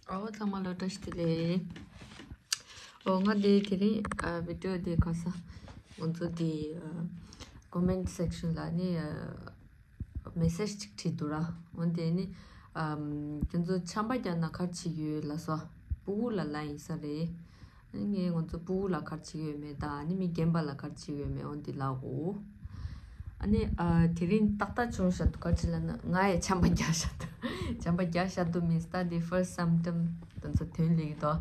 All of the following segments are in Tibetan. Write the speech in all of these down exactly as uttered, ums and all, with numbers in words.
ཨོ་ཚང་མ་ལ་བཀྲ་ཤིས་བདེ་ལེགས། ཨོ་ང་འདི་དེ་རིང་ཨ་བི་ཌི་ཡོ་འདི་ག་ས་ང་ཚོ་འདི་ཨ་ཀོ་མེན་ཊི་སེག་ཤན་ལ་ནི་ཨ་མེ་སེ་ཇི་ཅིག་བྲིས་འདུག་ར། འོན་ཏེ་ནི་ཨམ་ཁྱོད་ཚོ་ཆམ་པ་རྒྱག་ན་ག་རེ་བྱེད་ཀྱི་ཡོད་ལབ་སོང་། སྤུ་གུ་ལ་ལབ་ཡིན་ས་རེད། ངས་ང་ཚོ་སྤུ་གུ་ལ་ག་རེ་བྱེད་ཀྱི་ཡོད་མེད་དང་ནི་མི་རྒན་པ་ལ་ག་རེ་བྱེད་ཀྱི་ཡོད་མེད་འོན་ཏེ་ལབ་གོ། ཨ་ནི་ཨ་དེ་རིང་ཏག་ཏག་བྱུང་བཞག་འདུག་ག་རེ་ལབ་ན་ང་ཡི་ཆམ་པ་རྒྱག་བཞག་འདུག་ཆམ་པ་རྒྱག་བཞག་འདུག་མིན་སི་ད་དེ་ཕར་སི་སམ་ཊམ་དེ་ཚོ་ཐོན་ལེ་གི་འདུག་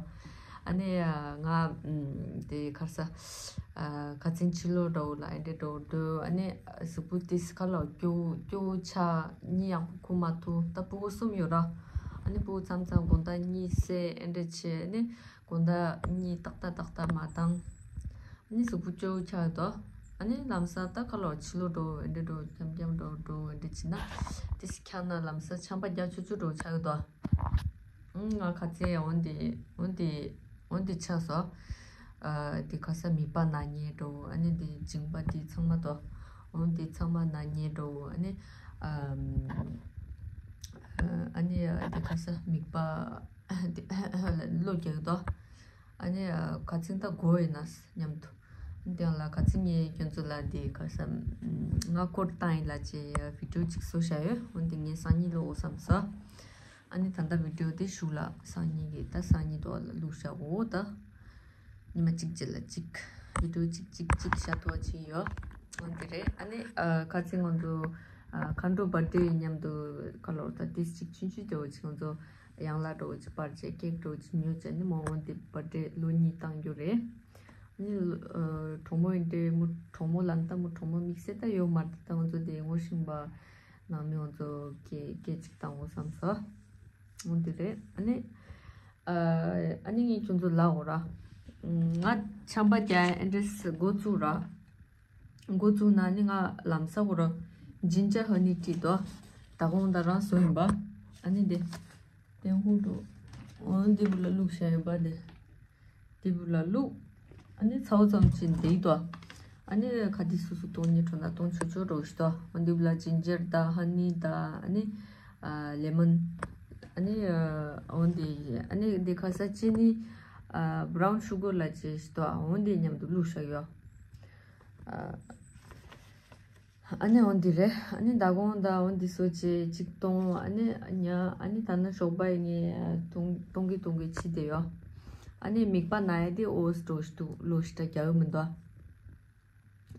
ཨ་ནི་ཨ་ང་ཨམ་དེ་ག་རེ་ཟ་ཨ་ཁ་ཚིན་ཕྱི་ལོགས་འགྲོ་ལ་ཨེ་འདྲ་འགྲོ་འདུག་ཨ་ནི་གཟུགས་པོ་དེ་སི་ཁ་ལོག་སྐྱོ་སྐྱོ་ཆ་གཉིད་ཡག་པོ་ཁུག་མ་ཐུབ། ད་སྤུ་གུ་གསུམ་ཡོད་ར། ཨ་ནི་སྤུ་གུ་མཚམས་མཚམས་དགོང་དག་གཉིད་སད་ཨེ་འདྲ་བྱས། ཨ་ནི་དགོང་དག་གཉིད་ཏག་ཏག་ཏག་ཏག་མ་བཏང་། ཨ་ནི་གཟུགས་པོ་སྐྱོ་བོ་ཆགས་ཡོད་དོ། ཨ་ནི་ལམ་སང་ད་ཁ་ལོག་ཕྱི་ལོགས་འགྲོ་ཨེ་འདྲ་འགྲོ་འཁྱམ་འཁྱམ་འགྲོ་འགྲོ་ཨེ་འདྲ་བྱས་ན་དེ་སི་འཁྱག་ན་ལམ་སང་ཆམ་པ་རྒྱག་ཆོག་ཆོག་འགྲོ་ཆགས་ཡོད་དོ། ཨང་ང་ཁ་ཚེ་འོན་ཏེ་འོན་ཏེ་འོན་ཏེ་ཆགས་སོ། ཨ་དེ་ག་ས་མིད་པ་ན་མཁན་འགྲོ། ཨ་ནི་དེ་མཇིང་པ་དེ་ཚང་མ་དོ། འོན་ཏེ་ཚང་མ་ན་མཁན་འགྲོ། ཨ་ནི་ཨ་ཨ་ནི་དེ་ག་ས་མིད་པ་དེ་བློ་རྒྱག་དོ། ཨ་ནི་ཁ་ཚིག་ད་མགོ་ཡིན་ན་སྙམ་དུ། དེ་ལ་ཁ་ཚིག་ངས་ཁྱོད་ཚོ་ལ་དེ་ག་ས་ང་ཀོ་ཊི་བཏང་ཡིན་ལ་ཅེ་བི་ཌི་ཡོ་ཅིག་བཟོ་བཞག་ཡོད། འོན་ཏེ་ངས་སང་ཉིན་ལོ་འོ་བསམ་སོ། ཨ་ནི་ད་ལྟ་བི་ཌི་ཡོ་དེ་གཞུག་ལ་སང་ཉིན་གི་ད་སང་ཉིན་དོ་ལ་བླུགས་བཞག་འོ་ད། ཉི་མ་གཅིག་རྗེས་ལ་གཅིག་བི་ཌི་ཡོ་གཅིག་གཅིག་གཅིག་བཞག་ཐུབ་པ་བྱས་ཡོད། འོན་ཏེ་རེད། ཨ་ནི་ཨ་ཁ་ཚིག་ང་ཚོ་ཨ་མཁའ་འགྲོ་བར་ཌེ་མཉམ་དུ་ཁ་ལོར་ད་ཏིས་གཅིག་ཆུན་ཆུན་དེ་འོ་ཅིག་ང་ཚོ་ཡང་ལ་འགྲོ་ཅིག་པར་ཆས་ཀེག་འགྲོ་ཅིག་ཉོ་ཅིག་ཨ་ནི་མོ་འོན་ཏེ་བར་ཌེ་ལོ་གཉིས་བཏང་རྒྱུ་རེད། ཨ་ནི་ཨ་གྲོགས་མོ་ཡིན་ཏེ་མོ་གྲོགས་མོ་ལ་ད་མོ་གྲོགས་མོ་དམིགས་བསལ་ད་ཡོད་མ་རེད། ད་ང་ཚོ་དེ་ངོ་ཤེས་པ་ནང་མི་ང་ཚོ་སྐད་སྐད་ཅིག་བཏང་འོ་བསམ་སོ། འོ་འདི་རེད། ཨ་ནི་ཨ་ཨ་ནི་ངས་ཁྱོད་ཚོ་ལབ་འོ་ར། ང་ཆམ་པ་རྒྱག་ཨེ་འདྲས་འགོ་བཙུགས་ར། འགོ་བཙུགས་ན་ནི་ང་ལམ་སང་འོ་ར་ཇིན་ཇར་ཧ་ནི་ཊི་དོ། ད་གོང་ད་རང་བཟོས་ཡིན་པ། ཨ་ནི་འདི་དེ་ཧུ་འགྲོ། འོ་འདི་བུ་ལ་བླུགས་བཞག་ཡིན་པ་འདི། དེ་བུ་ལ་བླུགས། ཨ་ནི་ཚ་བོ་ཙམ་ཅིག་འདེགས་དོ། ཨ་ནི་ཁ་དི་སུ་སུ་གཏོང་ཉེ་འགྲོ་ན་གཏོང་ཆོག་ཆོག་འགྲོ་ཞིག་དོ། ཨ་འདི་བུ་ལ་ཇིན་ཇར་དང་ཧ་ནི་དང་ཨ་ནི་ཨ་ལེ་མོན། ཨ་ནི་ཨ་འོ་འདི་ཨ་ནི་འདི་ཁ་ས་ཅི་ནི་ཨ་བྷ་རའུན་ཤུ་གར་ལ་ཅི་ཞིག་དོ། ཨ་འོ་འདི་མཉམ་དུ་བླུགས་བཞག་ཡོད། ཨ། ཨ་ནི་འོ་འདི་རེད། ཨ་ནི་ད་གོང་ད་འོ་འདི་སོ་ཅེ་གཅིག་གཏོང་། ཨ་ནི་ཉ་ཨ་ནི་ད་ནི་ཞོགས་པ་ཡིན་ངས་གཏོང་གཏོང་གི་གཏོང་གི་ཕྱི་དེ་ཡོ། ཨ་ནི་མིད་པ་ན་ཡ་དེ་འོ་སི་འགྲོ་ཞིག་འདུག་ལོ་ཞིག་ད་རྒྱག་གི་མི་འདུག་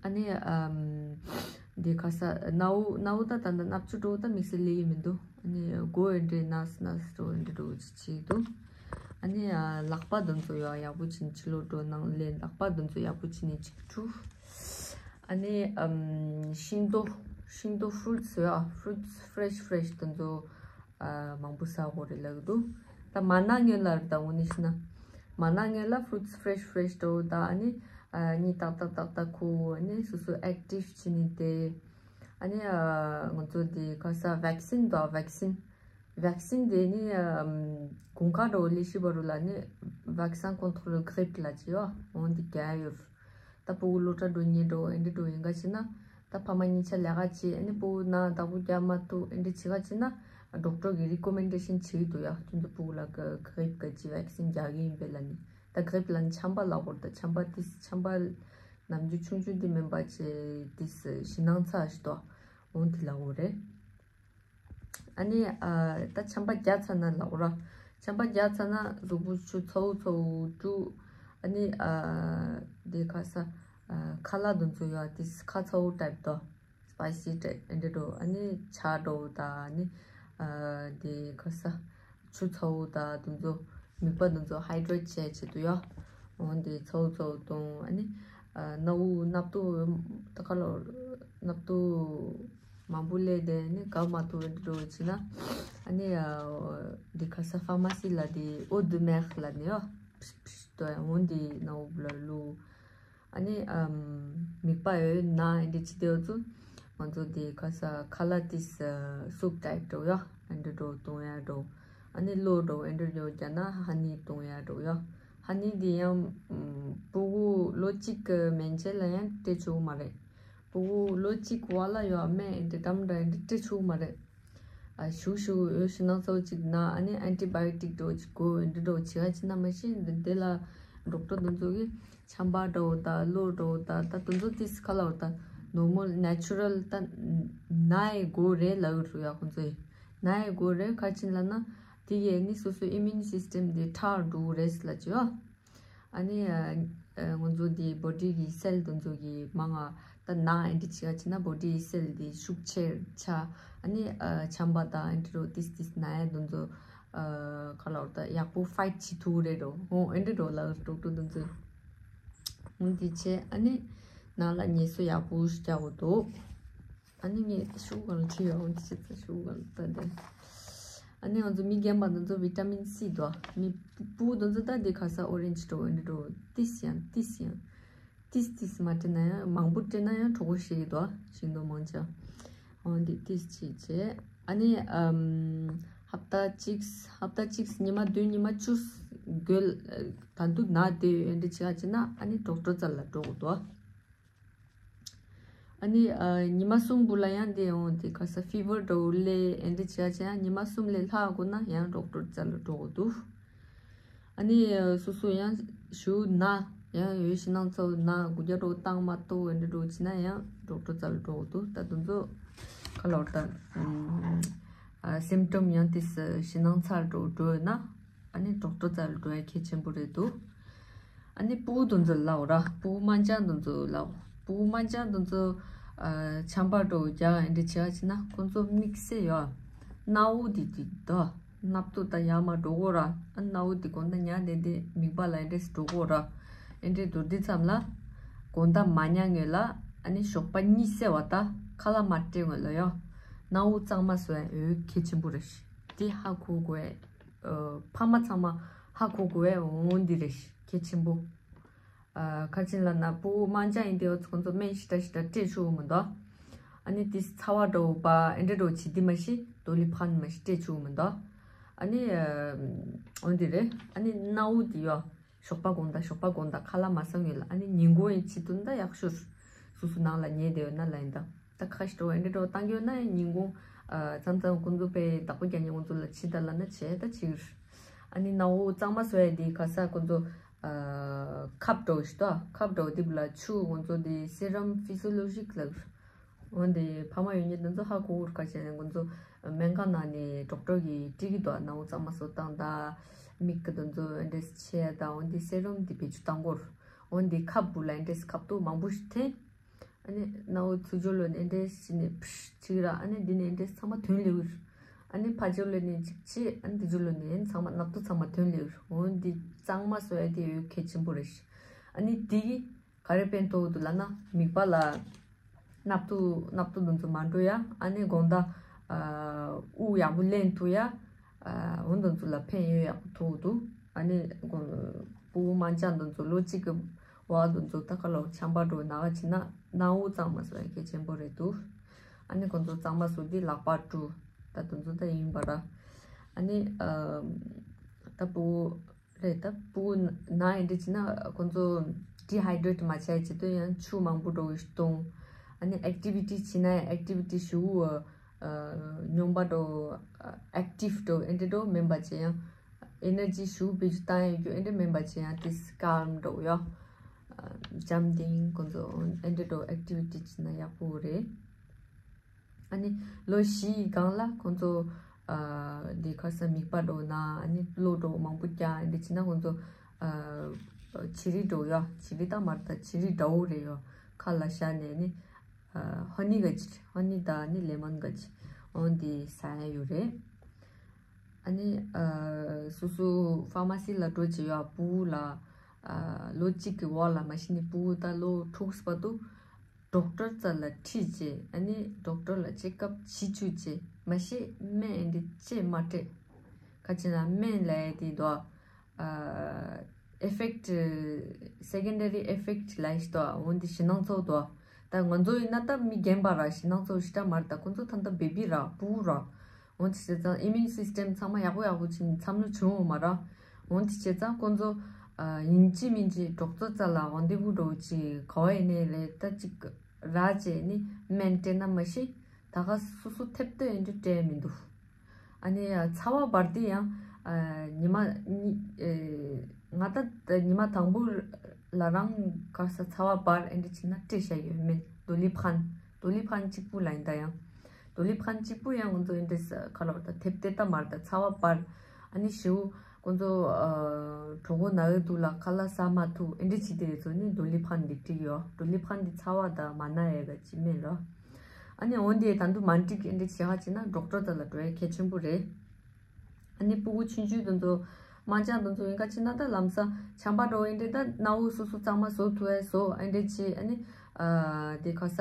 ཨ་ནི་ཨམ་འདི་ཁ་ས་ནའུ་ནའུ་ད་ད་ད་ནབ་ཆུ་འགྲོ་ད་དམིགས་བསལ་ལེ་ཡི་མི་འདུག་ཨ་ནི་མགོ་འོ་འདྲེ་ནས་ནས་འགྲོ་འདྲེ་འགྲོ་ཅི་ཅི་འདུག་ཨ་ནི་ཨ་ལག་པ་དེ་ཚོ་ཡོ་ཡག་པོ་བྱིན་ཕྱི་ལོགས་འགྲོ་ནང་ལེན་ལག་པ་དེ་ཚོ་ཡག་པོ་བྱིན་ནས་ཅིག་འཁྲུ། ཨ་ནི་ཨམ་ཤིང་ཏོག་ཤིང་ཏོག་ཕུ་རུ་ཊི་སི་ཡོད་ཨ། ཕུ་རུ་ཊི་སི་ཕེ་རེ་ཤི་ཕེ་རེ་ཤི་དེ་ཚོ་ཨ་མང་པོ་ཟ་དགོས་རེད་ལབ་ཀྱི་འདུག་ད་མ་ན་ངན་ལ་རེད། ད་འོ་ནི་ཤི་ན་མ་ན་ངན་ལ་ཕུ་རུ་ཊི་སི་ཕེ་རེ་ཤི་ཕེ་རེ་ཤི་འགྲོ་ད། ཨ་ནི་ཨ་གཉིད་ཏག་ཏག་ཏག་ཏག་ཁུག་ཨ་ནི་སོ་སོ་ཨེག་ཊིབ་བྱེད་ནི་དེ། ཨ་ནི་ཨ་ང་ཚོ་དེ་ག་ས་ཝེག་སིན་དང་ཝེག་སིན་ཝེག་སིན་དེ་ནི་ཨམ་དགུན་ཁ་འགྲོ་ལི་ཤི་བ་རུ་ལ་ནི་ཝེག་སིན་ཀོན་ཐོ་རེ་གྷི་རིབ་ལ་ཅི་ཡོ་འོ་འདི་རྒྱག་ཡོད། ད་སྤུ་གུ་སློབ་གྲྭ་འགྲོ་ཉེ་འགྲོ་ཨེ་འདྲ་འགྲོ་ཡིན་ག་ཅི་ན། ད་ཕ་མ་གཉིས་ཆ་ལས་ཀ་བྱེད། ཨ་ནི་སྤུ་གུ་ན་བདག་པོ་རྒྱག་མ་ཐུབ་ཨེ་འདྲ་བྱེད་ག་ཅི་ན། ཌོག་ཊར་གི་རི་ཀོ་མེན་ཌེ་ཤན་བྱེད་ཀྱི་འདུག་ཡ། ཁྱོད་ཚོ་སྤུ་གུ་ལ་ག་གྷི་རིབ་ག་ཅི་ཝེག་སིན་རྒྱག་གི་ཡིན་པས་ལ་ནི། ད་གྷི་རིབ་ལ་ནི་ཆམ་པ་ལབ་དགོས་རེད། ད་ཆམ་པ་ཏིས་ཆམ་པ་ནམ་རྒྱུན་ཆུང་ཆུང་དེ་མིན་པ་ཅེ་ཏིས་ཞེད་སྣང་ཚ་ཞིག་འདུག་འོ་འདི་ལབ་དགོས་རེད། ཨ་ནི་ཨ་ད་ཆམ་པ་རྒྱག་ཚར་ན་ལབ་དགོས་ར། ཆམ་པ་རྒྱག་ཚར་ན་གཟུགས་པོ་ཆུ་ཚ་བོ་ཚ་བོ་བཀྲུ། ཨ་ནི་ཨ་དེ་ག་ས་ཨ་ཁ་ལག་དེ་ཚོ་ཡོད་ཨ། དེ་ཁ་ཚ་བོ་ཊའིབ་དོ། སི་པའི་སི་ཊའིབ་ཨེ་འདྲ་འགྲོ། ཨ་ནི་ཇ་འགྲོ་ད། ཨ་ནི་ཨ་དེ་ག་ས་ཆུ་ཚ་བོ་ད་དེ་ཚོ་མིད་པ་དེ་ཚོ་ཧའི་ཌི་རེཊ་བྱས་བྱེད་དུ་ཡོད། འོ་འདི་ཚ་བོ་ཚ་བོ་གཏོང་། ཨ་ནི་ཨ་སྣ་བུག་སྣབས་ཏོ་ད་ག་ལོ་སྣབས་ཏོ་མང་པོ་སླེབས་དེ་ནི་གབ་མ་ཐུབ་འགྲོ་བྱེད་ན། ཨ་ནི་ཨ་འདི་ག་ས་ཕ་མ་སི་ལ་དེ་ཨོ་དུ་མེག་ལ་ནི་ཨ་ཕིས་ཕིས་དོ་ཡང་འོ་འདི་སྣ་བུག་ལ་བླུགས། ཨ་ནི་ཨམ་མིད་པ་ཡོད་ན་ཨེ་འདྲ་ཅི་དེ་འོ་ཚོ་ང་ཚོ་དེ་ག་ས་ཁ་ལག་ཏིས་སུབ་ཊའིབ་འགྲོ་ཡ་ཨེ་འདྲ་འགྲོ་གཏོང་ཡ་འགྲོ། ཨ་ནི་གློ་འགྲོ་ཨེ་འདྲ་འགྲོ་རྒྱ་ན་ཧ་ནི་གཏོང་ཡ་འགྲོ་ཡ། ཧ་ནི་དེ་ཡང་ཨམ་སྤུ་གུ་ལོ་གཅིག་གི་མན་ཆད་ལ་ཡང་སྤྲད་ཆོག་མ་རེད། སྤུ་གུ་ལོ་གཅིག་བར་ལ་ཡོད་མེད་ཨེ་འདྲ་འགྲམ་འདྲ་ཨེ་འདྲ་སྤྲད་ཆོག་མ་རེད། ཨ་ཞུ་ཞུ་འོ་ཞེད་སྣང་ཚ་བོ་ཅིག་ན་ཨ་ནི་ཨན་ཊི་བྷ་ཡོ་ཊིག་འདྲ་བོ་ཅིག་དགོས་འདི་འདྲ་བོ་བྱེད་ཡ་ཅིག་ན་མ་གཞི་འདི་འདི་ལ་ཌོག་ཊར་དེ་ཚོ་གིས་ཆམ་པ་འདྲ་བོ་དང་གློ་འདྲ་བོ་དང་ད་དེ་ཚོ་ཏིས་ཁ་ལ་བ་ད་ནོར་མལ་ནེ་ཅུ་རལ་ད་ན་ཡི་དགོས་རེད་ལབ་ཡོད་རུ་ཡ་ཁོང་ཚོ་ཡིས་ན་ཡི་དགོས་རེད། ག་ཅིག་ལབ་ན་དེ་གིས་ནི་སོ་སོའི་ཨི་མིའུན་སིས་ཊེམ་དེ་ཁྲག་འགྲོ་རེད་ལབ་ཅིག་ཡོད། ཨ་ནི་ཨ་ཨ་ང་ཚོ་འདི་བོ་ཌི་གི་སེལ་དེ་ཚོ་གི་མང་ང་ད་ན་ཨེ་འདྲ་བྱེད་ཡ་བྱེད་ན་བོ་ཌི་གི་སེལ་འདི་ཤུགས་ཆེར་ཆགས། ཨ་ནི་ཨ་ཆམ་པ་དང་ཨེ་འདྲ་རོ་ཏིས་ཏིས་ན་ཡ་དེ་ཚོ་ཨ་ག་ལབ་ད་ཡག་པོ་ཕའིཊ་བྱེད་ཐུབ་རེད་རོ། འོ་ཨེ་འདྲ་རོ་ལ་ཌོག་ཊར་དེ་ཚོ་འོ་འདི་བྱས། ཨ་ནི་ནང་ལ་ངལ་གསོ་ཡག་པོ་ཞིག་རྒྱག་དགོས་འདུག་ཨ་ནི་ངས་ཤུ་གུ་ལ་ཁྲིད་ཡོང་དེ་བྱེད་ཚེ་ཤུ་གུ་ལ་ལྟ་དེ། ཨ་ནི་ང་ཚོ་མི་རྒན་པ་དེ་ཚོ་བི་ཊ་མིན་སི་དོ། མི་སྤུ་གུ་དེ་ཚོ་ད་དེ་ཁ་ས་ཨོ་རེན་ཇི་འདྲ་བོ་འདི་འདྲ་བོ་ཏིས་ཡང་ཏིས་ཡང་ཏིས་ཏིས་མ་སྤྲད་ན་ཡང་མང་པོ་སྤྲད་ན་ཡང་གྲོད་ཁོག་བཤལ་གི་འདུག་ཤིང་ཏོག་མང་ཆེ་བ། འོ་འདི་ཏིས་བྱེད་བྱས། ཨ་ནི་ཨམ་ཧབ་ཏ་གཅིག་ཧབ་ཏ་གཅིག་ཉི་མ་བདུན་ཉི་མ་བཅུ་རྒོལ་ད་དུང་ན་དེ་འདྲ་བྱེད་ཡ་བྱེད་ན་ཨ་ནི་ཌོག་ཊར་རྩ་ལ་འགྲོ་དགོས་འདུག་ཨ་ནི་ཨ་ཉི་མ་གསུམ་བུ་ལ་ཡང་དེ་འོང་དེ་ག་ས་ཕི་བར་འདྲ་བོ་སླེབས་ཨེ་འདྲ་བྱས་བྱས་ཡང་ཉི་མ་གསུམ་ལས་ལྷག་དགོས་ན་ཡང་ཌོག་ཊར་རྩ་ལ་འགྲོ་དགོས་འདུག་ཨ་ནི་ཨ་སོ་སོ་ཡང་ཞུ་ན་ཡང་འོ་ཞེད་སྣང་ཚ་བོ་ན་མགོ་རྒྱ་འདྲ་བོ་བཏང་མ་གཏོགས་ཨེ་འདྲ་འདྲ་བོ་བྱས་ན་ཡང་ཌོག་ཊར་རྩ་ལ་འགྲོ་དགོས་འདུག་ད་དེ་ཚོ་ག་ལབ་ད་ཨ་སིམ་ཊོམ་ཡང་དེ་ཞེད་སྣང་ཚ་འདྲ་བོ་འགྲོ་ཡོད་ན། ཨ་ནི་ཌོག་ཊར་རྩ་ལ་འགྲོ་ཡ་གལ་ཆེན་པོ་རེད་འདུག་ཨ་ནི་སྤུ་གུ་དེ་ཚོ་ལའོ་ར། སྤུ་གུ་དམར་འབྱར་དེ་ཚོ་ལའོ། སྤུ་གུ་དམར་འབྱར་དེ་ཚོ་ཨ་ཆམ་པ་འདྲ་བོ་རྒྱག་ཨེ་འདྲ་བྱེད་ཡ་བྱེད་ན་ཁོང་ཚོ་དམིགས་བསལ་ཡོད། སྣ་བུག་དེ་དེ་དོ། སྣབས་ཏོ་ད་ཡར་མར་འགྲོ་གོ་ར། ཨ་སྣ་བུག་དེ་དགོང་དག་ཉལ་བསྡད་དེ་མིད་པ་ལ་ཨེ་འདྲས་འགྲོ་གོ་ར། ཨེ་འདྲས་འགྲོ་དུས་ཙམ་ལ་དགོང་དག་མ་ཉལ་སྔོན་ལ་ཨ་ནི་ཞོགས་པ་གཉིད་སད་པ་ད་ཁ་ལག་མ་སྤྲད་སྔོན་ལ་ཡོ། སྣ་བུག་གཙང་མ་བཟོ་ཡ་འོ་གལ་ཆེན་པོ་རེད། དེ་ཧ་གོ་དགོས། ཨ་ཕ་མ་ཚང་མ་ཧ་གོ་དགོས་འོ་འདི་རེད་གལ་ཆེན་པོ། ཨ་ཁ་ཆེན་ལ་ན་སྤུ་གུ་དམར་འབྱར་ཡིན་དེ་ཁོང་ཚོ་སྨན་ཞེ་དྲག་ཞེ་དྲག་སྤྲད་ཆོག་གི་མི་འདུག་ཨ་ནི་དེ་ཚ་བ་འདྲ་བོ་པ་ཨེ་འདྲ་འདྲ་བོ་བྱེད་དེ་མ་གཞི་དོ་ལི་ཕན་མ་གཞི་སྤྲད་ཆོག་གི་མི་འདུག་ཨ་ནི་ཨ་འོ་འདི་རེད། ཨ་ནི་སྣ་བུག་དེ་ཡོ། ཞོགས་པ་དགོང་དག་ཞོགས་པ་དགོང་དག་ཁ་ལག་མ་ཟ་སྔོན་ལ་ཨ་ནི་ཉིན་གུང་ཡི་ཆེད་དུ་ད་ཡག་ཤོས། སོ་སོ་ནང་ལ་ཉལ་བསྡད་ཡོད་ན་ལ་ཡིན་ད། ད་ཁ་ཤས་འགྲོ་ཨེ་འདྲ་འགྲོ་བཏང་གི་ཡོད་ན་ཉིན་གུང་ཨ་མཚམས་མཚམས་ཁོང་ཚོ་དཔེ་བདག་པོ་རྒྱག་མཁན་ཁོང་ཚོ་ལ་བྱིས་ད་ལབ་ན་བྱས་ད་བྱེད་ཀྱི་རེད། ཨ་ནི་སྣ་བུག་གཙང་མ་བཟོ་ཡ་དེ་ག་ས་ཁོང་ཚོ་ཨ་ཁབ་འདྲ་བོ་ཞིག་ད་ཁབ་འདྲ་བོ་དེ་བུ་ལ་ཆུ་ཁོང་ཚོ་དེ་སེ་རམ་ཕི་སི་ཡོ་ལོ་ཇི་ལབ་ཀྱི་རེད། འོན་ཏེ་ཕ་མ་ཡོད་མཁན་དེ་ཚོ་ཧ་གོ་གི་རེད། ཁ་ཤས་ཁོང་ཚོ་སྨན་ཁང་ནང་ནས་ཌོག་ཊར་གིས་དྲིས་ཀྱི་འདུག་སྣ་བུག་གཙང་མ་བཟོ་སྟངས་དང་མིག་གི་དེ་ཚོ་ཨེ་འདྲས་བྱས་དང་འོན་ཏེ་སེ་རམ་དེ་བེད་སྤྱོད་བཏང་དགོས་རེད། འོན་ཏེ་ཁབ་བུ་ལ་ཨེ་འདྲས་ཁབ་ཏོ་མང་པོ་ཞིག་འཐེན། ཨ་ནི་སྣ་བུག་ཚུར་ཕྱོགས་ལོགས་ནས་ཨེ་འདྲས་བྱས་ནས་ཕྱིས་ཅིག་ར། ཨ་ནི་འདི་ནས་ཨེ་འདྲས་ཚང་མ་ཐོན་སླེབས་ཀྱི་རེད། ཨ་ནི་ཕར་ཕྱོགས་ལོགས་ནས་གཅིག་བྱས་ཨ་ནི་འདི་ཕྱོགས་ལོགས་ནས་ཚང་མ་སྣབས་ཏོ་ཚང་མ་ཐོན་སླེབས་ཀྱི་རེད། འོན་ཏེ་གཙང་མ་བཟོ་ཡ་དེ་འོ་གལ་ཆེན་པོ་རེད། ཨ་ནི་དེ་གིས་ག་རེ་ཕན་ཐོགས་འདུག་ལབ་ན་མིད་པ་ལ་སྣབས་ཏོ་སྣབས་ཏོ་དེ་ཚོ་མ་འགྲོ་ཡ། ཨ་ནི་དགོང་དག་ཨ་དབུགས་ཡག་པོ་ལེན་ཐུབ་ཡ། ཨ་འོ་དེ་ཚོ་ལ་ཕན་ཡོན་ཡག་པོ་ཐོགས་འདུག་ཨ་ནི་དགོང་སྤུ་གུ་དམར་འབྱར་དེ་ཚོ་ལོ་གཅིག་གི་བར་དེ་ཚོ་ད་ག་ལོ་ཆམ་པ་འདྲ་བོ་ན་ག་བྱེད་ན་སྣ་བུག་གཙང་མ་བཟོ་ཡ་གལ་ཆེན་པོ་རེད་འདུག་ཨ་ནི་ཁོང་ཚོ་གཙང་མ་བཟོ་དུས་ལག་པ་བཀྲུ། ད་དེ་ཚོ་ད་ཡིན་པ་ར། ཨ་ནི་ཨ་ད་སྤུ་གུ་རེད། ད་སྤུ་གུ་ན་ཨེ་འདྲ་བྱས་ན་ཁོང་ཚོ་ཌི་ཧའི་ཌེ་རེཊ་མ་བྱས་བྱེད་དུས་ཡང་ཆུ་མང་པོ་འགྲོ་བའི་གཏོང་། ཨ་ནི་ཨེག་ཊི་བི་ཊི་བྱེད་ན་ཡང་ཨེག་ཊི་བི་ཊི་ཞུ་ཨ་སྙོམས་པ་འགྲོ་ཨེག་ཊིབ་འགྲོ་ཨེ་འདྲ་འགྲོ་མིན་པ་བྱས་ཡང་ཨེ་ནར་ཇི་ཞུ་བེད་སྤྱོད་བཏང་ཡོད་རྒྱུ་ཨེ་འདྲ་མིན་པ་བྱས་ཡང་ཏིས་ཀལམ་འགྲོ་ཡོ། ཨ་འཇམ་ཐིང་ཁོང་ཚོ་ཨེ་འདྲ་འགྲོ་ཨེག་ཊི་བི་ཊི་བྱེད་ན་ཡག་པོ་རེད། ཨ་ནི་ལོ་བཞི་ཡི་སྒང་ལ་ཁོང་ཚོ་ཨ་འདི་ཁ་ས་མིད་པ་འགྲོ་ན་ཨ་ནི་གློ་འགྲོ་མང་པོ་རྒྱག་ཨ་འདི་བྱེད་ན་ཁོང་ཚོ་ཨ་བྱི་རིལ་འགྲོ་ཡོ། བྱི་རིལ་ད་མར་ད་བྱི་རིལ་འདྲ་བོ་རེད་ཡོ། ཁ་ལ་བཞག་ནས་ནི་ཨ་ཧོ་ནི་ག་ཅི་ཧོ་ནི་ད་ནི་ལེ་མོན་ག་ཅི་འོ་འདི་ཟ་ཡ་ཡོད་རེད། ཨ་ནི་ཨ་སོ་སོ་ཕ་མ་སི་ལ་འགྲོ་བྱེད་ཡོ། སྤུ་གུ་ལ་ཨ་ལོ་གཅིག་གི་བར་ལ་མ་གཞི་ནི་སྤུ་གུ་ད་ལོ་དྲུག་བར་དུ་ཌོག་ཊར་རྩ་ལ་ཁྲིད་བྱས་ཨ་ནི་ཌོག་ཊར་ལ་ཅེག་ཨབ་བྱེད་བཅུག་བྱས་མ་གཞི་སྨན་འདི་ཅེས་མ་སྤྲད། ཁ་ཅིག་ན་སྨན་ལ་ཡ་དེ་དོ་ཨ་ཨེ་ཕེག་ཊི་སེ་ཀེན་ཌ་རི་ཨེ་ཕེག་ཊི་ལ་ཡ་ཞིག་དོ་འོན་ཏེ་ཞེད་སྣང་ཚ་བོ་དོ། ད་ང་ཚོ་ཡིན་ན་ད་མི་རྒན་པ་ར་ཞེད་སྣང་ཚ་བོ་ཞེ་དྲག་མ་རེད། ད་ཁོང་ཚོ་ད་ལྟ་བེ་བི་ར་སྤུ་གུ་ར། འོན་ཏེ་བྱས་ཙང་ཨི་མིའུན་སིས་ཊེམ་ཚང་མ་ཡག་པོ་ཡག་པོ་ཕྱིན་མཚམས་ལུ་བྱུང་འོང་མ་ར། འོན་ཏེ་བྱས་ཙང་ཁོང་ཚོ་ཨ་ཡིན་གཅིག་མིན་གཅིག་ཌོག་ཊར་རྩ་ལ་འོན་ཏེ་བུ་འགྲོ་གཅིག་ག་བ་ཡིན་ནའི་རེད་ད་གཅིག་ར་བྱས་ནི་སྨན་སྤྲད་ན་མ་གཞི་ད་ག་སོ་སོ་ཐེབས་ཏོ་ཡིན་དུ་སྤྲད་མི་འདུག་ཨ་ནི་ཚ་བ་འབར་དེ་ཡང་ཨ་ཉི་མ་གཉིས་ཨེ་ང་ད་ཉི་མ་དང་པོ་ལ་རང་ག་ས་ཚ་བ་འབར་ཨེ་འདྲ་བྱས་ན་སྤྲད་བཞག་ཡོད་མེད། རྡོ་ལི་ཕན། རྡོ་ལི་ཕན་གཅིག་པུ་ལ་ཡིན་ད་ཡང་། རྡོ་ལི་ཕན་གཅིག་པུ་ཡང་ང་ཚོ་ཨེ་འདྲ་ས་ཁ་ལོར་ད་ཐེབས་ཏེ་ད་མར་ད་ཚ་བ་འབར། ཨ་ནི་ཞེའུ་ཁོང་ཚོ་གྲོད་ཁོག་ན་གི་འདུག་ལ་ཁ་ལག་ཟ་མ་ཐུབ་ཨེ་འདྲ་བྱེད་དེ་རེད་ཚོ་ནི་རྡོ་ལི་ཕན་འདི་སྤྲད་ཡོད། རྡོ་ལི་ཕན་འདི་ཚ་བ་ད་མ་ན་ཡས་ག་ཅི་མེད་ར། ཨ་ནི་འོན་ཏེ་ད་དུང་མ་འགྲིག་ཨེ་འདྲ་བྱེད་ཧ་བྱེད་ན་ཌོག་ཊར་ད་ལ་འགྲོ་ཡ་གལ་ཆེན་པོ་རེད། ཨ་ནི་ཕྲུ་གུ་ཆུང་ཆུང་དེ་ཚོ་དམར་འབྱར་དེ་ཚོ་ཡིན་ག་ཅི་ན་ད་ལམ་སང་ཆམ་པ་འགྲོ་ཨེ་འདྲ་ད་སྣ་བུག་སོ་སོ་གཙང་མ་བཟོ་ཐུབ་ཨེ་བཟོ་ཨེ་འདྲ་བྱེད། ཨ་ནི་དེ་ག་ས་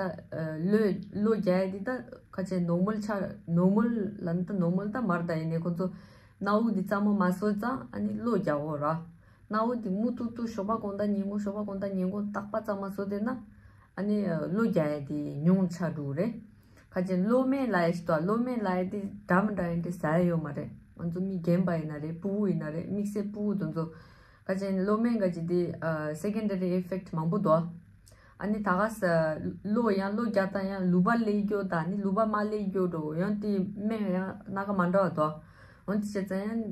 གློ་གློ་རྒྱག་ཡ་དེ་ད་ག་ཅི་ནོར་མལ་ཆགས་ནོར་མལ་ལ་ནི་ད་ནོར་མལ་ད་མར་ད་ཡིན་ནས་ཁོ་ཚོ་སྣ་བུག་འདི་གཙང་མ་མ་བཟོ་ཙང་ཨ་ནི་གློ་རྒྱག་འོ་ར། སྣ་བུག་འདི་མུ་མཐུད་དུ་ཞོགས་པ་དགོང་དག་ཉིན་གུང་ཞོགས་པ་དགོང་དག་ཉིན་གུང་རྟག་པ་གཙང་མ་བཟོ་བསྡད་ན་ཨ་ནི་གློ་རྒྱག་ཡ་དེ་ཉུང་ཆགས་འགྲོ་གི་རེད། ཁ་ཅིག་གློ་སྨན་ལབ་ཡ་ཞིག་འདུག་གློ་སྨན་ལབ་ཡ་དེ་འདྲ་མི་འདྲ་ཡིན་དེ་ཟ་ཡ་ཡོད་མ་རེད། ང་ཚོ་མི་རྒན་པ་ཡིན་ན་རེད། ཕྲུ་གུ་ཡིན་ན་རེད། དམིགས་བསལ་ཕྲུ་གུ་དེ་ཚོ་ཁ་ཅིག་གློ་སྨན་ག་ཅིག་དེ་སེ་ཀེན་ཌ་རི་ཨི་ཕེག་ཊི་མང་པོ་འདུག་ཨ་ནི་ད་ག་ས་གློ་ཡང་གློ་རྒྱག་སྟངས་ཡང་ལུད་པ་ལེགས་འགྱོ་དང་ནི་ལུད་པ་མ་ལེགས་འགྱོ་འགྲོ་ཡང་དེ་སྨན་ཡང་སྣ་ཁ་མ་འདྲ་བ་འདུག་འོན་ཏེ་བྱས་ཙང་ཡང་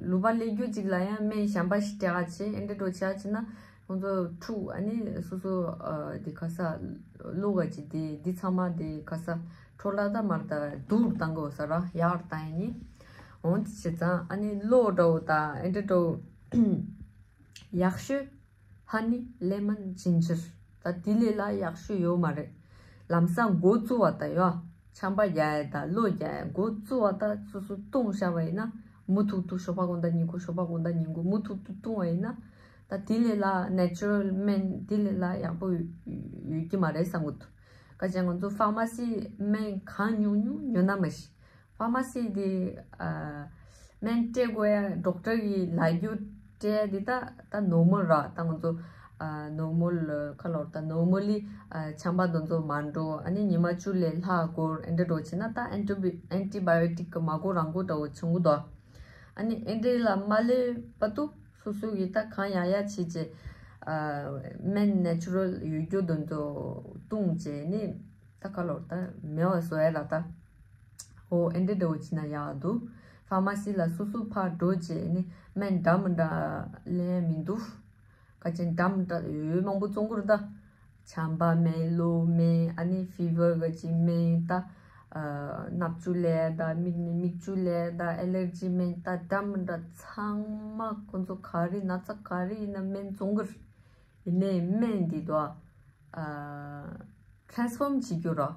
ལུད་པ་ལེགས་འགྱོ་ཅིག་ལ་ཡང་སྨན་གཞན་པ་ཞིག་སྤྲད་ག་བྱེད་ཨེ་འདྲ་འགྲོ་བྱ་བྱེད་ན། ཁོང་ཚོ་འཁྲུག་ཨ་ནི་སོ་སོ་ཨ་དེ་ག་ས་གློ་ག་ཅིག་དེ་འདི་ཚང་མ་དེ་ག་ས་འཕྲོ་བརླག་ད་མར་ད་སྡུག་བཏང་དགོས་ས་ར་ཡག་བཏང་ཡིན། འོན་ཏེ་བྱས་ཙང་ཨ་ནི་གློ་འདྲ་བོ་དང་ཨེ་འདྲ་འདྲ་བོ་ཡག་ཤོས་ཧ་ནི་ལེ་མོན་ཇིན་ཇར་ད་དེ་ལས་ལ་ཡག་ཤོས་ཡོད་མ་རེད། ལམ་སང་འགོ་བཙུགས་པ་ད་ཡོད། ཆམ་པ་རྒྱག་ཡ་དང་གློ་རྒྱག་ཡ་འགོ་བཙུགས་པ་དང་སོ་སོ་བཏུང་བཞག་པ་ཡིན་ན་མུ་མཐུད་དུ་ཞོགས་པ་དགོང་དག་ཉིན་གུང་ཞོགས་པ་དགོང་དག་ཉིན་གུང་མུ་མཐུད་དུ་བཏུང་བ་ཡིན་ན་ད་དེ་ལས་ལ་ནེ་ཅུ་རལ་སྨན་དེ་ལས་ལ་ཡག་པོ་ཡོད་ཀྱི་མ་རེད་བསམ་གི་འདུག་ག་ཅི་ང་ཚོ་ཕར་མ་སི་སྨན་གང་ཉུང་ཉུང་ཉོ་ན་མ་ཤི། ཕར་མ་སི་དེ་ཨ་སྨན་སྤྲད་དགོས་ཡ་ཌོག་ཊར་གི་ལབ་རྒྱུ་སྤྲད་ཡ་དེ་ད་ད་ནོར་མལ་ར་ད་ང་ཚོ་ཨ་ནོར་མལ་ཁ་ལོར་ད་ནོར་མལ་ལི་ཨ་ཆམ་པ་དེ་ཚོ་མ་འགྲོ་ཨ་ནི་ཉི་མ་བཅུ་ལས་ལྷག་འགོར་ཨེ་འདྲ་འགྲོ་བྱེད་ན་ད་ཨན་ཊི་བི་ཨན་ཊི་བ་ཡོ་ཊིག་གི་མ་འགོར་རང་འགོར་འདྲ་བོ་བྱུང་གི་འདུག་ཨ་ནི་ཨེ་འདྲ་ལ་མ་སླེབས་བར་དུ་སོ་སོ་གི་ད་གང་ཡག་ཡག་བྱེད་བྱེད་ཨ་སྨན་ནེ་ཅུ་རལ་ཡོད་རྒྱུ་དེ་ཚོ་བཏུང་བྱེད་ནི། ད་ཁ་ལོར་ད་མེད་པ་བཟོ་ཡ་ལ་ད། ཨོ་ཨེ་འདྲ་འདྲ་བོ་བྱེད་ན་ཡག་འདུག་ཕར་མ་སི་ལ་སོ་སོ་ཕར་འགྲོ་བྱས་ནི་སྨན་འདྲ་མི་འདྲ་ལེན་ཡ་མི་འདུག་ག་ཅན་འདྲ་མི་འདྲ་ཡོད་མང་པོ་བཙོང་གི་རེད་ད། ཆམ་པ་སྨན་གློ་སྨན་ཨ་ནི་ཕི་བར་ག་ཅི་སྨན་ད། ཨ་སྣབས་ཆུ་ལས་ད་མིག་ནི་མིག་ཆུ་ལས་ད་ཨེ་ལར་ཇི་སྨན་ད་འདྲ་མི་འདྲ་ཚང་མ་ཁོ་ཚོ་ག་རེ་ན་ཚ་ག་རེ་ཡིན་ན་སྨན་བཙོང་གི་རེད། ཡིན་ནའི་སྨན་འདི་དོ། ཨ་ཊ་རན་སི་ཕོརམ་བྱེད་རྒྱུ་རོ།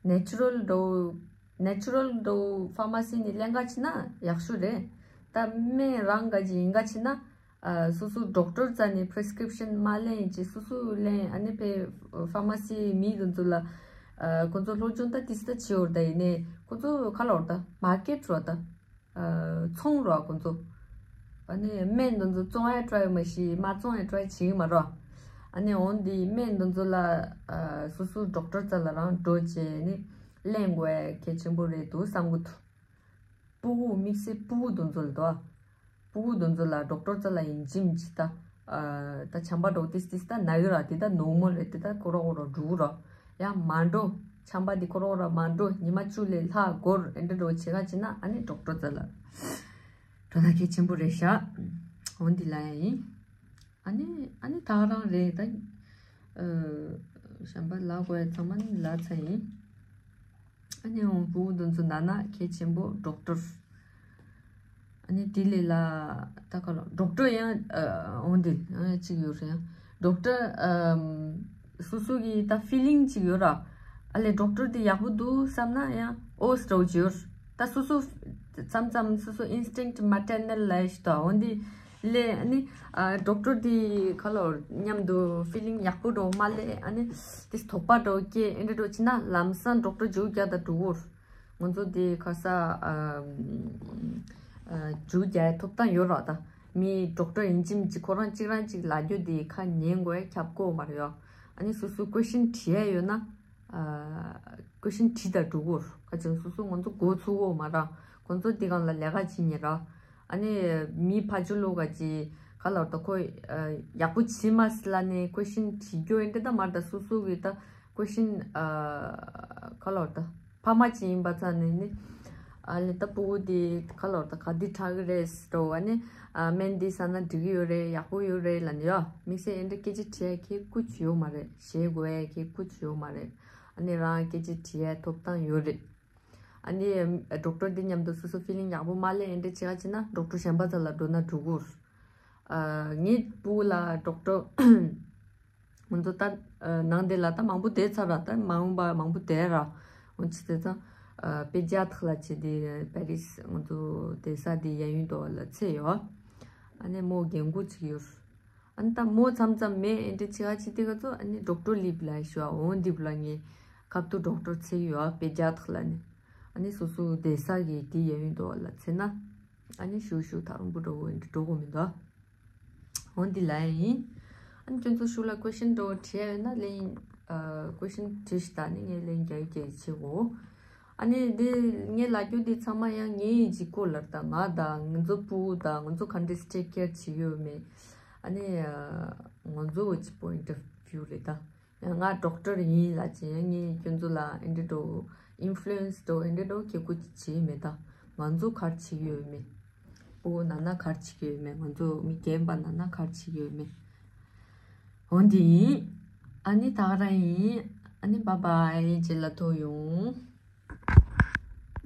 ནེ་ཅུ་རལ་འགྲོ། ནེ་ཅུ་རལ་འགྲོ་ཕར་མ་སི་ནས་ལེན་ག་ཕྱིན་ན་ཡག་ཤོས་རེད། ད་སྨན་རང་ག་ཅི་ཡིན་ག་ཕྱིན་ན། ཨ་སོ་སོ་ཌོག་ཊར་རྩ་ནས་པི་རི་སི་ཀི་རིབ་ཤན་མ་ལེན་ཅི་སོ་སོ་ལེན་ཨ་ནི་ཕེ་ཕར་མ་སི་མི་དེ་ཚོ་ལ། ཨ་ཁོ་ཚོ་སློབ་སྦྱོང་ད་ཏིས་ད་བྱེད་འོར་ད་ཡིན་ནའི་ཁོ་ཚོ་ག་ལ་འོར་ད་མར་ཀེ་ཊི་རོ་ད། ཚོང་རོགས་ཁོང་ཚོ། ཨ་ནི་སྨན་དེ་ཚོ་བཙོང་ཡ་ཊ་རའི་མ་ཤི་མ་བཙོང་ཡ་ཊ་རའི་བྱེད་ཀྱི་མ་རོགས། ཨ་ནི་འོན་ཏེ་སྨན་དེ་ཚོ་ལ་ཨ་སོ་སོ་ཌོག་ཊར་རྩ་ལ་རང་འགྲོ་བྱས་ནི་ལེན་དགོས་ཡ་གལ་ཆེན་པོ་རེད་འདུག་བསམ་གི་འདུག་ཕྲུ་གུ་དམིགས་བསལ་ཕྲུ་གུ་དེ་ཚོ་ལ་འདུག་ཕྲུ་གུ་དེ་ཚོ་ལ་ཌོག་ཊར་རྩ་ལ་ཡིན་གཅིག་མིན་གཅིག་ད། ཨ་ད་ཆམ་པ་འདྲ་བོ་ཏིས་ཏིས་ད་ན་གི་ར་དེ་ད་ནོར་མལ་རེད་དེ་ད་ཁོ་ར་ཁོ་ར་འགྲོ་གི་ར། ཡང་མ་འགྲོ། ཆམ་པ་འདི་ཁོ་ར་ཁོ་ར་མ་འགྲོ་ཉི་མ་བཅུ་ལས་ལྷག་འགོར་ཨེ་འདྲ་འདྲ་བོ་བྱེད་ག་བྱེད་ན་ཨ་ནི་ཌོག་ཊར་རྩ་ལ་འགྲོ་ན་གལ་ཆེན་པོ་རེད་ཤག་འོ་འདི་ལ་ཡ་ཡིན། ཨ་ནི་ཨ་ནི་ད་རང་རེད་ད། ཨ་གཞན་པ་ལབ་དགོས་ཡ་ཚང་མ་ནི་ལབ་ཚར་ཡིན། ཨ་ནི་འོང་ཕྲུ་གུ་དེ་ཚོ་ན་ན་གལ་ཆེན་པོ་ཌོག་ཊར། ཨ་ནི་དེ་ལས་ལ་ད་ག་ལ་ཌོག་ཊར་ཡང་ཨ་འོང་དེ་ཨ་གཅིག་ཡོད་རེད་ཡང་ཌོག་ཊར་ཨམ་སོ་སོ་གི་ད་ཕི་ལིང་གཅིག་ཡོད་ར། ཨ་ལས་ཌོག་ཊར་དེ་ཡག་པོ་འདུག་བསམ་ན་ཡང་ཨོ་སི་འདྲ་བོ་ཅིག་ཡོད་ར། ད་སོ་སོ་མཚམས་མཚམས་སོ་སོ་ཨིན་སི་ཊིང་མ་ཊར་ནལ་ལབ་ཡ་ཞིག་འདུག་འོན་ཏེ་ལས་ཨ་ནི་ཨ་ཌོག་ཊར་དེ་ག་ལ་མཉམ་དུ་ཕི་ལིང་ཡག་པོ་འདྲ་བོ་མ་སླེབས་ཨ་ནི་དེ་དོགས་པ་འདྲ་བོ་སྐྱེས་ཨེ་འདྲ་འདྲ་བོ་བྱས་ན་ལམ་སང་ཌོག་ཊར་མཇུག་རྒྱག་ད་འགྲོ་གོ། ང་ཚོ་དེ་ག་ས་ཨ་ཨ་མཇུག་རྒྱག་ཡ་ཐོབ་ཐང་ཡོད་ར་ད། མི་ཌོག་ཊར་ཡིན་གཅིག་མིན་གཅིག་ཁོ་རང་གཅིག་རང་གཅིག་ལབ་རྒྱུ་དེ་ཁ་ཉན་དགོས་ཡ་ཁྱབ་གོ་མ་རེད་ཡོ། ཨ་ནི་སོ་སོ་ཀོ་ཤན་དྲི་ཡ་ཡོད་ན། ཀོ་ཤན་དྲིས་དང་འགྲོ་གོ། ཁ་ཅིག་སོ་སོ་ང་ཚོ་མགོ་ཚུགས་གོ་མ་ར། ཁོང་ཚོ་འདི་གང་ལ་ལས་ཀ་བྱེད་ཉེ་ར། ཨ་ནི་མི་ཕ་ཆུ་ལོ་ག་ཅི་ག་ལ་ད་ཁོ་ཡག་པོ་བྱེད་མ་སི་ལ་ནི་ཀོ་ཤན་དྲི་རྒྱུ་ཨེ་འདྲ་ད་མ་ར་ད་སོ་སོ་གི་ད་ཀོ་ཤན་ག་ལ་ད་ཕ་མ་ཅི་ཡིན་པ་ཚ་ནི་ནི་ ཨ་ལེ་ད་སྤུ་གུ་དེ་ཁ་ལོར་ད་ག་དེ་དྲག་གི་རེད་ཟེར་དོ། ཨ་ནི་ཨ་སྨན་འདི་ཟ་ན་འགྲིག་གི་ཡོད་རེད། ཡག་པོ་ཡོད་རེད་ལབ་ནས་ཡོད། དམིགས་བསལ་ཨེ་འདྲ་སྐད་ཆ་དྲི་ཡ་ཁྱེད་སྐུ་ཅི་ཡོད་མ་རེད། ཞེད་དགོས་ཡ་ཁྱེད་སྐུ་ཅི་ཡོད་མ་རེད། ཨ་ནི་རང་སྐད་ཆ་དྲི་ཡ་ཐོབ་ཐང་ཡོད་རེད། ཨ་ནི་ཌོག་ཊར་འདི་མཉམ་དུ་སོ་སོ་ཕི་ལིང་ཡག་པོ་མ་སླེབས་ཨེ་འདྲ་བྱེད་ག་བྱེད་ན་ཌོག་ཊར་གཞན་པ་ཚོ་ལ་འགྲོ་ན་འགྲོ་གོ། ཨ་ངའི་སྤུ་གུ་ལ་ཌོག་ཊར་ང་ཚོ་ད་ནང་དེ་ལ་ད་མང་པོ་བསྡད་ཚར་ར། ད་མ་འོངས་པ་མང་པོ་བསྡད་ར། འོན་ཅི་དེ་ཚང་པེ་ཇི་ཡ་ཊིག་ལ་བྱེད་དེ་པེ་རིས་ང་ཚོ་བསྡད་ས་དེ་གཡས་གཡོན་དོ་ལ་ཚད་ཡོད། ཨ་ནི་མོ་རྒན་གོག་ཅིག་ཡོད། ཨ་ནི་ད་མོ་མཚམས་མཚམས་མེད་ཨེ་འདྲ་བྱེད་ག་བྱེད་དེ་ག་ཚོ་ཨ་ནི་ཌོག་ཊར་ལིབ་ལ་ཞུ་བ་འོང་འདི་བུ་ལ་ངའི་ཁབ་ཏུ་ཌོག་ཊར་ཚད་ཡོད་པེ་ཇི་ཡ་ཊིག་ལ་ནི། ཨ་ནི་སོ་སོ་བསྡད་ས་གི་དེ་གཡས་གཡོན་དོ་ལ་ཚད་ན། ཨ་ནི་ཤུགས་ཤུགས་ཐག་རིང་པོ་འགྲོ་དགོས་འགྲོ་དགོས་མི་འདུག་འོ་འདི་ལ་ཡིན། ཨ་ནི་ཁྱོད་ཚོ་ཤུགས་ལ་ཀོ་ཤན་འགྲོ་དྲི་ཡ་ཡོད་ན་ལན། ཨ་ཀོ་ཤན་དྲིས་ཤིག་ད་ནི་ངས་ལན་རྒྱག་རྒྱག་བྱེད་གོ། ཨ་ནི་འདི་ངས་ལབ་རྒྱུ་འདི་ཚང་མ་ཡང་ངའི་ཡི་གཅིག་གོ་ལར་ད་ང་ད་ང་ཚོ་སྤུ་གུ་ད་ང་ཚོ་ག་འདྲས་ཊེག་ཀེར་བྱེད་ཡོད་མེད། ཨ་ནི་ང་ཚོ་གཅིག་པོ་ཨིན་ཊར་བིའུ་རེད་ད། ང་ཌོག་ཊར་ཡིན་ལབ་ཅིང་ངས་ཁྱོད་ཚོ་ལ་ཨེ་འདྲ་འགྲོ་ཨིན་ཕུ་ལུ་ཨེན་སི་འགྲོ་ཨེ་འདྲ་འགྲོ་ཁྱེད་ཀོ་ཅི་བྱེད་མེད་ད། ང་ཚོ་གར་བྱེད་ཡོད་མེད། སྤུ་གུ་ན་ན་གར་བྱེད་ཡོད་མེད། ང་ཚོ་མི་རྒན་པ་ན་ན་གར་བྱེད་ཡོད་མེད། འོ་འདི་ཡིན། ཨ་ནི་ད་ག་རང་ཡིན། ཨ་ནི་བཱའི་བཱའི། རྗེས་ལ་ཐུག་ཡོང་།